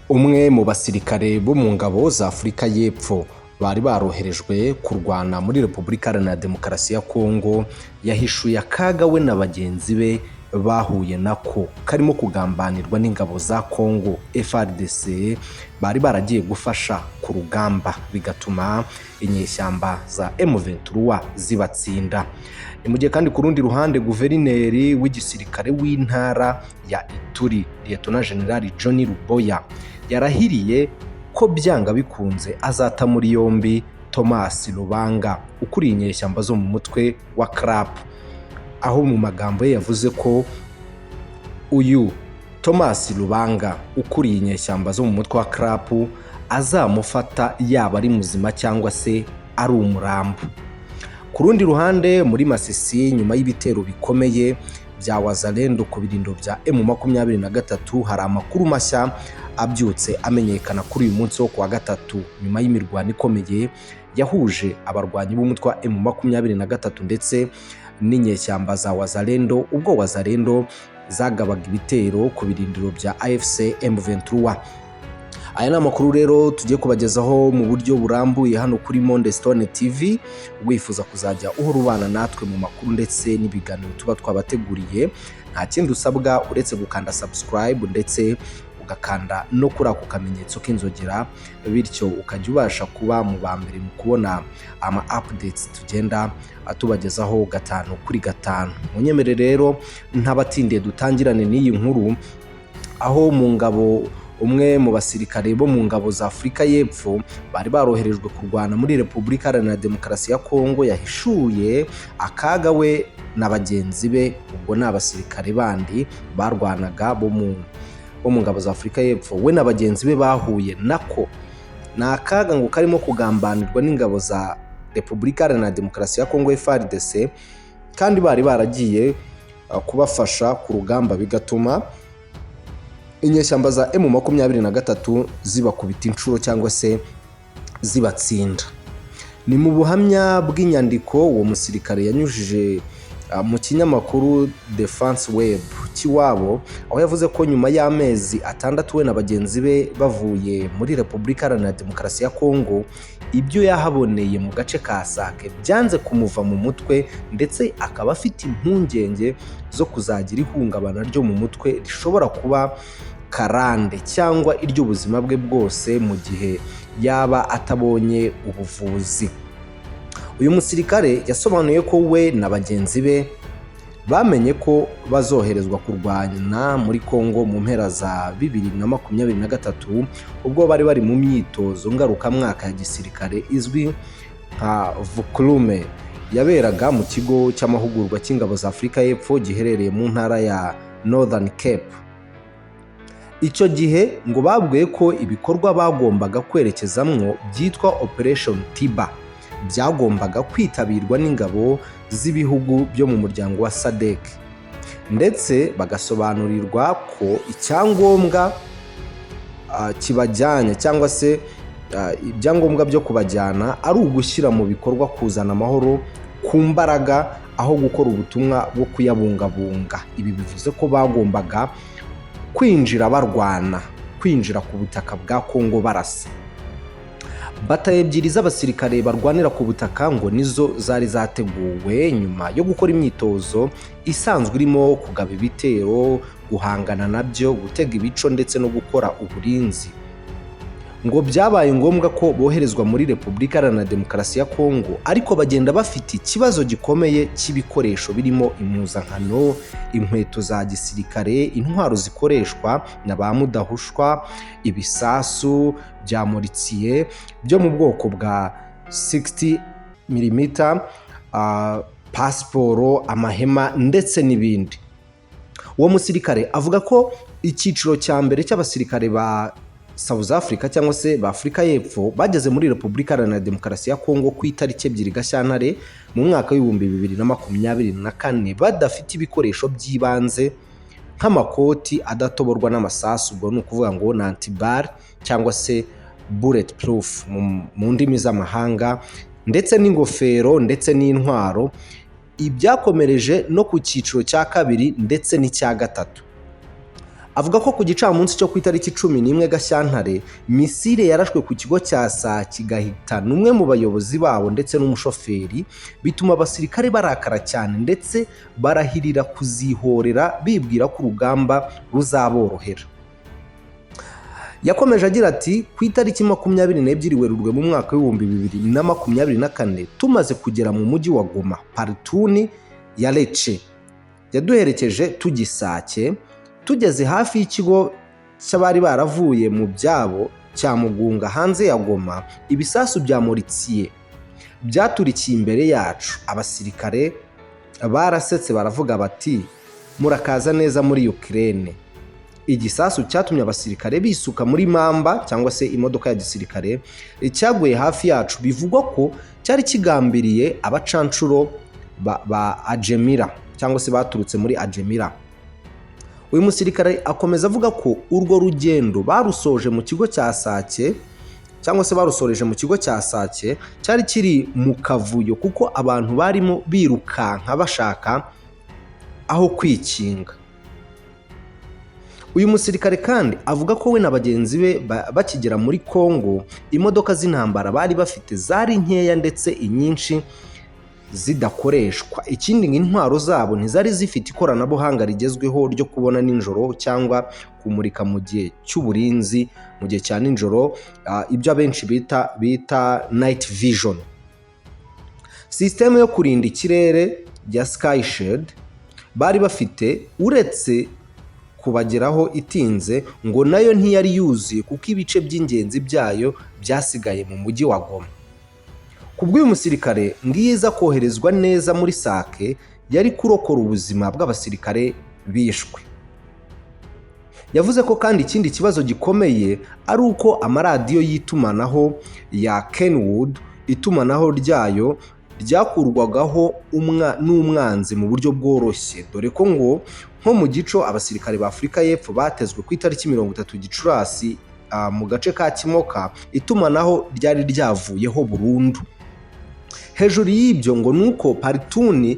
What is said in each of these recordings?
Umwe mu basirikare bo mu ngabo za Afurika y'Epfo bari baroherejwe kurwana muri Repubulika Iharanira Demokarasi ya Kongo yahishuye akaga we na bagenzi be bahuye nako karimo kugambanirwa n'ingabo za Kongo FARDC bari baragiye gufasha ku rugamba, bigatuma inyeshyamba za M23 zibatsinda. Ni mu gihe kandi ku rundi ruhande guverineri w'igisirikare w'intara ya Ituri, Lieutenant General Johnny Luboya, yarahiriye ko byanga bikunze azata muri yombi Thomas Lubanga ukuriye inyeshyamba zo mu mutwe wa CRAP, aho mu magambo ye yavuze ko uyu Thomas Lubanga ukuriye inyeshyamba zo mu mutwe wa CRAP azamufata yaba ari muzima cyangwa se ari umurambo. Ku rundi ruhande, muri Masisi, nyuma y'ibitero bikomeye bya Wazalendo ku birindo bya M23, hari amakuru mashya abyutse amenyekana kuri uyu munsi wo kuwa gatatu nyuma y'imirwano ikomeye yahuje abarwanyi b'umutwe wa M23 ndetse n'inyeshyamba za Wazalendo, ubwo Wazalendo zagabaga ibitero ku birindiro bya AFC M23. Aya ni amakuru rero tugiye kubagezaho mu buryo burambuye hano kuri Monde Stone TV. Wifuza kuzajya uhora ubana natwe mu makuru ndetse n'ibiganiro tuba twabateguriye, nta kindi usabwa uretse gukanda subscribe ndetse ugakanda no kuri ako kamenyetso k'inzogera, bityo ukajya ubasha kuba mu ba mbere mu kubona ama updates tugenda tubagezaho gatanu kuri gatanu. Munyemere rero ntabatindiye dutangirane n'iyi nkuru, aho mu ngabo umwe mu basirikare bo mu ngabo za Afurika y'Epfo bari baroherejwe kurwana muri Repubulika Iharanira Demokarasi ya Kongo yahishuye akaga we na bagenzi be, ubwo ni abasirikare bandi barwanaga bo mu ngabo za Afurika y'Epfo, we na bagenzi be bahuye nako. Ni akaga ngo karimo kugambanirwa n'ingabo za Repubulika Iharanira Demokarasi ya Kongo FARDC kandi bari baragiye kubafasha ku rugamba, bigatuma inyeshyamba za M23 zibakubita inshuro cyangwa se zibatsinda. Ni mu buhamya bw'inyandiko uwo musirikare yanyujije mu kinyamakuru Defense Web cy'iwabo, aho yavuze ko nyuma y'amezi 6 we na bagenzi be bavuye muri Repubulika Iharanira Demokarasi ya Kongo, ibyo yahaboneye mu gace ka Sake byanze kumuva mu mutwe, ndetse akaba afite impungenge zo kuzagira ihungabana ryo mu mutwe rishobora kuba karande cyangwa iry'ubuzima bwe bwose mu gihe yaba atabonye ubuvuzi. Uyu musirikare yasobanuye ko we na bagenzi be bamenye ko bazoherezwa kurwana muri Kongo mu mpera za 2023, ubwo bari bari mu myitozo ngarukamwaka ya gisirikare izwi nka Vukurume yaberaga mu kigo cy'amahugurwa cy'ingabo za Afurika y'Epfo giherereye mu ntara ya Northern Cape. Icyo gihe ngo babwiwe ko ibikorwa bagombaga kwerekezamwo byitwa Operation Tiba byagombaga kwitabirwa n'ingabo z'ibihugu byo mu muryango wa SADC, ndetse bagasobanurirwa ko icyangombwa kibajyanye cyangwa se ibyangombwa byo kubajyana ari ugushyira mu bikorwa kuzana amahoro ku mbaraga aho gukora ubutumwa bwo kuyabungabunga. Ibi bivuze ko bagombaga kwinjira barwana, kwinjira ku butaka bwa Kongo barasa. Batayo ebyiri z'abasirikare barwanira ku butaka ngo nizo zari zateguwe nyuma yo gukora imyitozo isanzwe irimo kugaba ibitero, guhangana nabyo, gutega ibico ndetse no gukora uburinzi. Ngo byabaye ngombwa ko boherezwa muri Repubulika Iharanira Demokarasi ya Kongo, ariko bagenda bafite ikibazo gikomeye cy'ibikoresho birimo impuzankano, inkweto za gisirikare, intwaro zikoreshwa na ba mudahushwa, ibisasu bya mortier byo mu bwoko bwa 60 mm, pasiporo, amahema ndetse n'ibindi. Uwo musirikare avuga ko icyiciro cya mbere cy'abasirikare ba South Africa cyangwa se ba Afurika y'Epfo bageze muri Repubulika Iharanira Demokarasi ya Kongo ku itariki 2 Gashyantare mu mwaka w'2024 badafite ibikoresho by'ibanze nk'amakoti adatoborwa n'amasasu, ubwo ni ukuvuga ngo ni anti-balles cyangwa se bullet proof mu ndimi z'amahanga, ndetse n'ingofero ndetse n'intwaro. Ibyakomereje no ku cyiciro cya kabiri ndetse n'icya gatatu. Avuga ko ku gicamunsi cyo ku itariki 11 Gashyantare, misile yarashwe ku kigo cya Sake igahitana umwe mu bayobozi babo ndetse n'umushoferi, bituma abasirikare barakara cyane ndetse barahirira kuzihorera, bibwira ko urugamba ruzaborohera. Yakomeje agira ati: "Ku itariki 22 Werurwe mu mwaka w'2024, tumaze kugera mu mujyi wa Goma, platoon ya Rece yaduherekeje tujya i Sake. Tugeze hafi y'ikigo cy'abari baravuye mu byabo cya Mugunga hanze ya Goma, ibisasu bya mortier byaturikiye imbere yacu. Abasirikare barasetse, baravuga bati: 'Murakaza neza muri Ukraine.' Igisasu cyatumye abasirikare bisuka muri Mamba, cyangwa se imodoka ya gisirikare, cyaguye hafi yacu. Bivugwa ko cyari kigambiriye abacanshuro ba Ajemira, cyangwa se baturutse muri Ajemira." Uyu musirikare akomeza avuga ko urwo rugendo barusoje mu kigo cya Sake, cyangwa se barusoreje mu kigo cya Sake, cyari kiri mu kavuyo kuko abantu barimo birukanka bashaka aho kwikinga. Uyu musirikare kandi avuga ko we na bagenzi be bakigera muri Congo, imodoka z'intambara bari bafite zari nkeya ndetse inyinshi zidakoreshwa. Ikindi, ngo intwaro zabo ntizari zifite ikoranabuhanga rigezweho ryo kubona nijoro cyangwa kumurika mu gihe cy'uburinzi, mu gihe cya nijoro, ibyo abenshi bita night vision. Sisiteme yo kurinda ikirere ya Sky Shield bari bafite, uretse kubageraho itinze, ngo nayo ntiyari yuzuye kuko ibice by'ingenzi byayo byasigaye mu mujyi wa Goma. Ku bw'uyu musirikare, ngo iyo iza koherezwa neza muri Sake, yari kurokora ubuzima bw'abasirikare bishwe. Yavuze ko kandi ikindi kibazo gikomeye ari uko amaradiyo y'itumanaho ya Kenwood, itumanaho ryayo ryakurwagaho n'umwanzi mu buryo bworoshye, dore ko ngo nko mu gico abasirikare ba Afurika y'Epfo batezwe ku itariki 30 Gicurasi mu gace ka Kimoka, itumanaho ryari ryavuyeho burundu. Hejuru y'ibyo, ngo ni uko platoon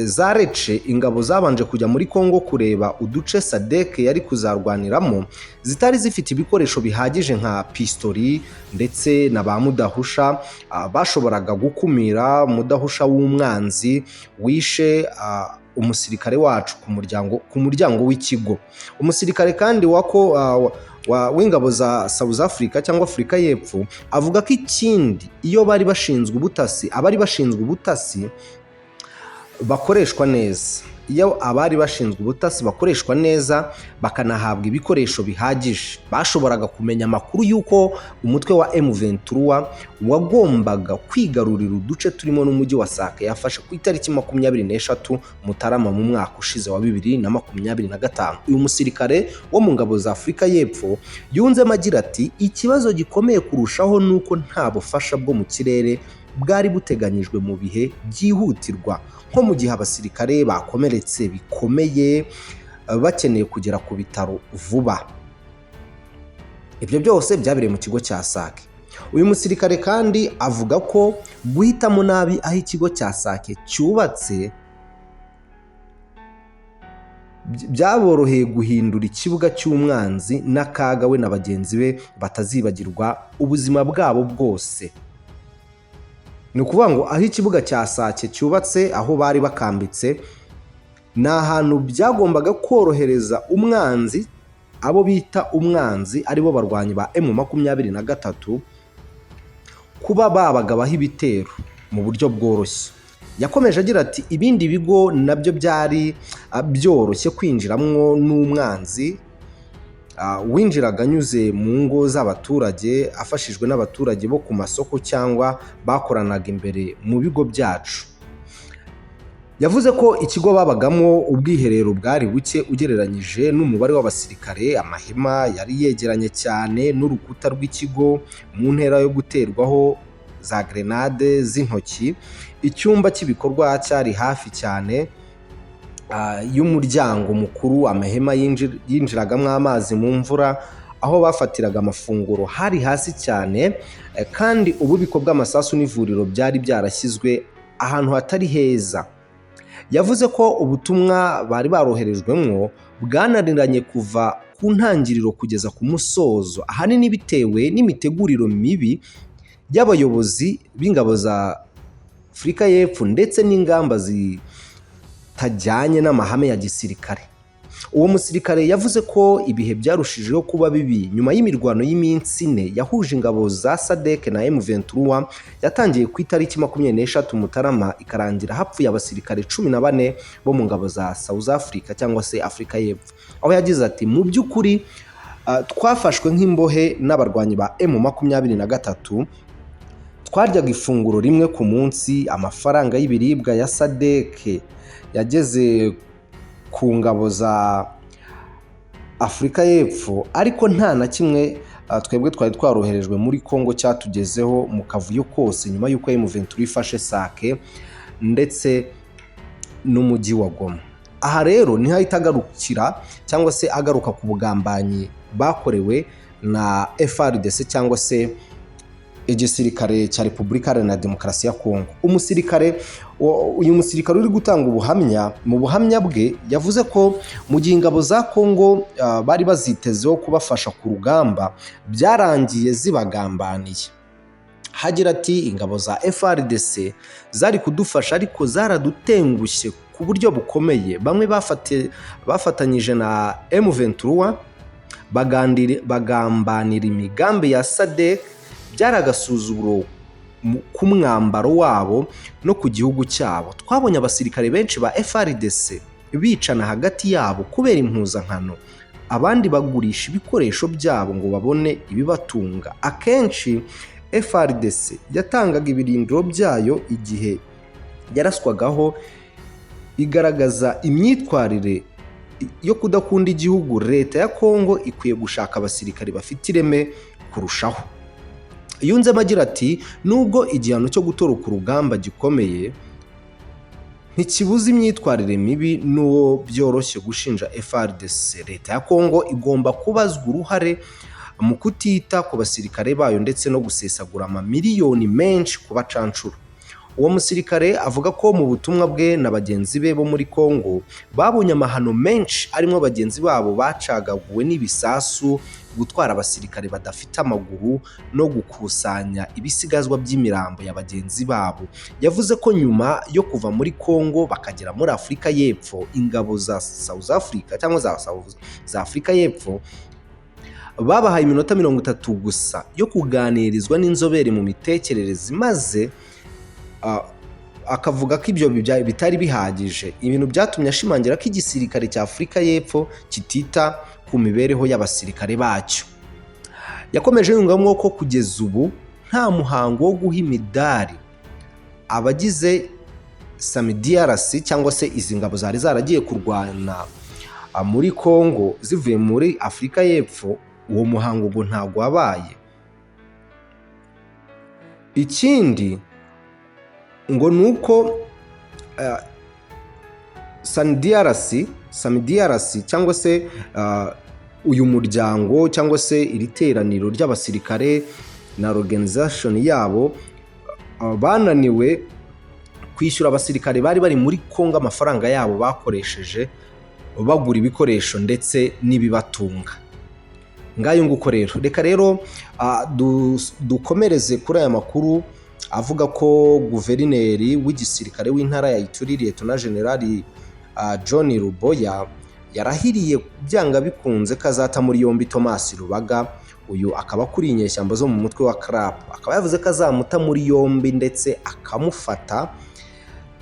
za Rece, ingabo zabanje kujya muri Congo kureba uduce SADC yari kuzarwaniramo, zitari zifite ibikoresho bihagije nka pistori ndetse na ba mudahusha bashoboraga gukumira mudahusha w'umwanzi wishe umusirikare wacu ku muryango w'ikigo. Umusirikare kandi wako w'ingabo za South Africa cyangwa Afurika y'Epfo avuga ko ikindi, iyo bari bashinzwe ubutasi, abari bashinzwe ubutasi bakoreshwa neza, iyo abari bashinzwe ubutasi bakoreshwa neza bakanahabwa ibikoresho bihagije, bashoboraga kumenya amakuru y'uko umutwe wa M23 wagombaga kwigarurira uduce turimo n'umujyi wa Sake yafashe ku itariki 23 Mutarama mu mwaka ushize wa 2025. Uyu musirikare wo mu ngabo za Afurika y'Epfo yunzemo agira ati: "Ikibazo gikomeye kurushaho ni uko nta bufasha bwo mu kirere bwari buteganyijwe mu bihe byihutirwa, nko mu gihe abasirikare bakomeretse bikomeye bakeneye kugera ku bitaro vuba." Ibyo byose byabereye mu kigo cya Sake. Uyu musirikare kandi avuga ko guhitamo nabi aho ikigo cya Sake cyubatse byaboroheye guhindura ikibuga cy'umwanzi, n'akaga we na bagenzi be batazibagirwa ubuzima bwabo bwose. Ni ukuvuga ngo aho ikibuga cya Sake cyubatse, aho bari bakambitse, ni ahantu byagombaga korohereza umwanzi, abo bita umwanzi aribo barwanyi ba M23, kuba babagabaho ibitero mu buryo bworoshye. Yakomeje agira ati: "Ibindi bigo nabyo byari byoroshye kwinjiramwo n'umwanzi winjiraga anyuze mu ngo z'abaturage, afashijwe n'abaturage bo ku masoko cyangwa bakoranaga imbere mu bigo byacu." Yavuze ko ikigo babagamo ubwiherero bwari buke ugereranyije n'umubare w'abasirikare, amahema yari yegeranye cyane n'urukuta rw'ikigo mu ntera yo guterwaho za grenade z'intoki. Icyumba cy'ibikorwa cyari hafi cyane y'umuryango mukuru, amahema yinjiragamo amazi mu mvura. Aho bafatiraga amafunguro hari hasi cyane, kandi ububiko bw'amasasu n'ivuriro byari byarashyizwe ahantu hatari heza. Yavuze ko ubutumwa bari baroherejwemwo bwananiranye kuva ku ntangiriro kugeza ku musozo, ahanini bitewe n'imitegurire mibi y'abayobozi b'ingabo za Afurika y'Epfo ndetse n'ingamba zitajyanye n'amahame ya gisirikare. Uwo musirikare yavuze ko ibihe byarushijeho kuba bibi nyuma y'imirwano y'iminsi 4 yahuje ingabo za SADC na M23, yatangiye ku itariki 23 Mutarama, ikarangira hapfuye abasirikare 14 bo mu ngabo za South Africa cyangwa se Afurika y'Epfo, aho yagize ati: "Mu by'ukuri twafashwe nk'imbohe n'abarwanyi ba M23. Twaryaga ifunguro rimwe ku munsi. Amafaranga y'ibiribwa ya SADC yageze ku ngabo za Afurika y'Epfo, ariko nta na kimwe twebwe twari twaroherejwe muri Congo cyatugezeho mu kavuyo kose nyuma y'uko M23 ifashe Sake ndetse n'umujyi wa Goma." Aha rero niho ahita agarukira cyangwa se agaruka ku bugambanyi bakorewe na FARDC cyangwa se igisirikare cya Repubulika Iharanira Demokarasi ya Kongo. Uyu musirikare uri gutanga ubuhamya, mu buhamya bwe yavuze ko mu gihe ingabo za Kongo bari bazitezeho kubafasha ku rugamba, byarangiye zibagambaniye. Hagira ati: "Ingabo za FARDC zari kudufasha, ariko zaradutengushye ku buryo bukomeye. Bamwe bafatanyije na M23 bagambanira imigambi ya SADC. Byari agasuzuguro ku mwambaro wabo no ku gihugu cyabo. Twabonye abasirikare benshi ba FARDC bicana hagati yabo kubera impuzankano, abandi bagurisha ibikoresho byabo ngo babone ibibatunga. Akenshi FARDC yatangaga ibirindiro byayo igihe yaraswagaho, igaragaza imyitwarire yo kudakunda igihugu. Leta ya Kongo ikwiye gushaka abasirikare bafite ireme kurushaho." Yunzemo agira ati: "Nubwo igihano cyo gutoroka urugamba gikomeye, ntikibuza imyitwarire mibi n'uwo byoroshye gushinja FARDC. Leta ya Kongo igomba kubazwa uruhare mu kutita ku basirikare bayo ndetse no gusesagura amamiliyoni menshi ku bacancuro." Uwo musirikare avuga ko mu butumwa bwe na bagenzi be bo muri Kongo babonye amahano menshi, arimo bagenzi babo bacagaguwe n'ibisasu, gutwara abasirikare badafite amaguru no gukusanya ibisigazwa by'imirambo ya bagenzi babo. Yavuze ko nyuma yo kuva muri Kongo bakagera muri Afurika y'Epfo, ingabo za South Africa cyangwa za Afurika y'Epfo babahaye iminota 30 gusa yo kuganirizwa n'inzobere mu mitekerereze, maze akavuga ko ibyo bitari bihagije, ibintu byatumye ashimangira ko igisirikare cya Afurika y'Epfo kitita ku mibereho y'abasirikare bacyo. Yakomeje yungamo ko kugeza ubu nta muhango wo guha imidari abagize SAMIDRC cyangwa se izi ngabo zari zaragiye kurwana muri Congo zivuye muri Afurika y'Epfo. Uwo muhango ngo ntabwo wabaye. Ikindi ngo ni uko SAMIDRC, SAMIDRC cyangwa se uyu muryango cyangwa se iri teraniro ry'abasirikare na organization yabo bananiwe kwishyura abasirikare bari bari muri Congo amafaranga yabo bakoresheje bagura ibikoresho ndetse n'ibibatunga. Ngayo nguko rero. Reka rero dukomereze kuri aya makuru avuga ko guverineri w'igisirikare w'intara ya Ituri, Liyetona Generali John Ruboya, yarahiriye byanga bikunze ko azata muri yombi Thomas Rubaga. Uyu akaba akuriye inyeshyamba zo mu mutwe wa CRAP, akaba yavuze ko azamuta muri yombi ndetse akamufata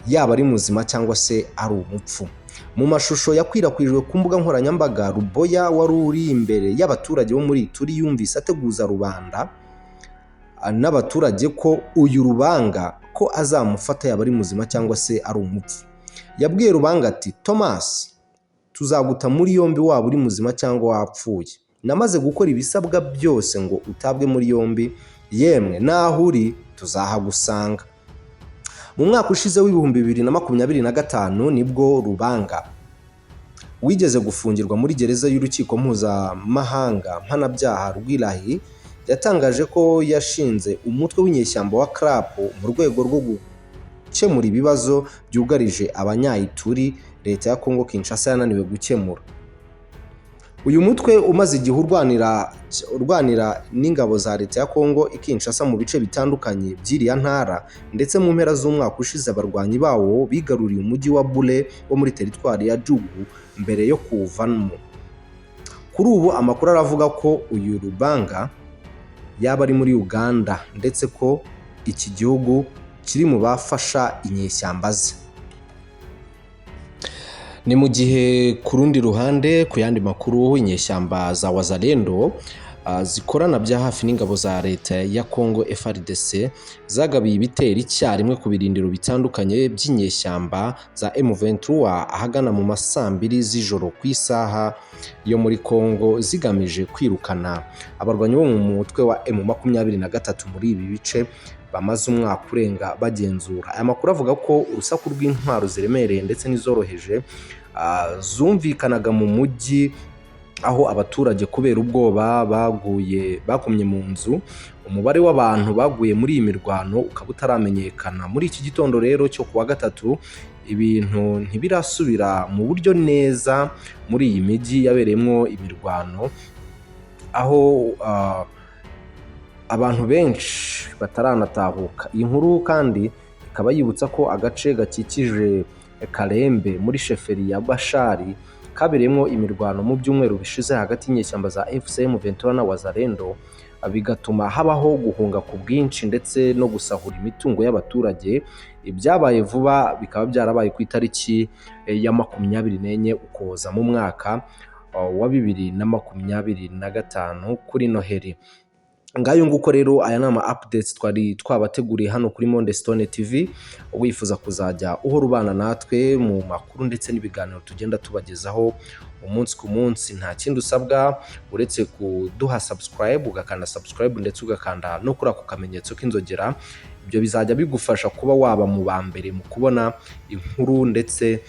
yaba ari muzima cyangwa se ari umupfu. Mu mashusho yakwirakwijwe ku mbuga nkoranyambaga, Ruboya wari uri imbere y'abaturage bo muri Ituri yumvise ateguza rubanda n'abaturage ko uyu Rubanga ko azamufata yaba ari muzima cyangwa se ari umupfu. Yabwiye Rubanga ati: "Thomas, tuzaguta muri yombi waba uri muzima cyangwa wapfuye. Namaze gukora ibisabwa byose ngo utabwe muri yombi, yemwe n'aho uri tuzahagusanga." Mu mwaka ushize w'2025 nibwo Rubanga, wigeze gufungirwa muri gereza y'urukiko mpuzamahanga mpanabyaha rw'i La Haye, yatangaje ko yashinze umutwe w'inyeshyamba wa CRAP mu rwego rwo gukemura ibibazo byugarije Abanyayituri leta ya Congo Kinshasa yananiwe gukemura. Uyu mutwe umaze igihe urwanira n'ingabo za leta ya Kongo i Kinshasa mu bice bitandukanye by'iriya ntara, ndetse mu mpera z'umwaka ushize abarwanyi bawo bigaruriye umujyi wa Bule wo muri teritwari ya Djugu mbere yo kuwuvamo. Kuri ubu amakuru aravuga ko uyu Rubanga yaba ari muri Uganda, ndetse ko iki gihugu kiri mu bafasha inyeshyamba ze. Ni mu gihe ku rundi ruhande, ku yandi makuru, inyeshyamba za Wazalendo zikorana bya hafi n'ingabo za leta ya Congo FARDC zagabiye ibitero icyarimwe ku birindiro bitandukanye by'inyeshyamba za M23 ahagana mu ma 2:00 z'ijoro ku isaha yo muri Congo, zigamije kwirukana abarwanyi bo mu mutwe wa M23 muri ibi bice bamaze umwaka urenga bagenzura. Aya makuru avuga ko urusaku rw'intwaro ziremereye ndetse n'izoroheje zumvikanaga mu mujyi, aho abaturage kubera ubwoba baguye bakumye mu nzu. Umubare w'abantu baguye muri iyi mirwano ukaba utaramenyekana. Muri iki gitondo rero cyo kuwa gatatu, ibintu ntibirasubira mu buryo neza muri iyi mijyi yabereyemo imirwano, aho abantu benshi bataranatahuka. Iyi nkuru kandi ikaba yibutsa ko agace gakikije Karembe muri sheferi ya Bashari kabereyemo imirwano mu byumweru bishize hagati y'inyeshyamba za AFC M23 na Wazalendo, bigatuma habaho guhunga ku bwinshi ndetse no gusahura imitungo y'abaturage. Ibyabaye vuba bikaba byarabaye ku itariki ya 24 Ukuboza mu mwaka wa 2025 kuri Noheli. Ngayo nguko rero, aya ni ama updates twari twabateguriye hano kuri Monde Stone TV. Wifuza kuzajya uhora ubana natwe mu makuru ndetse n'ibiganiro tugenda tubagezaho umunsi ku munsi, nta kindi usabwa uretse kuduha subscribe, ugakanda subscribe ndetse ugakanda no kuri ako kamenyetso k'inzogera. Ibyo bizajya bigufasha kuba waba mu ba mbere mu kubona inkuru ndetse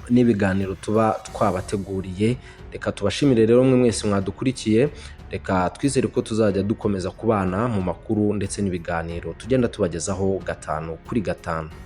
n'ibiganiro tuba twabateguriye. Reka tubashimire rero mwe mwese mwadukurikiye. Reka twizere ko tuzajya dukomeza kubana mu makuru ndetse n'ibiganiro tugenda tubagezaho gatanu kuri gatanu.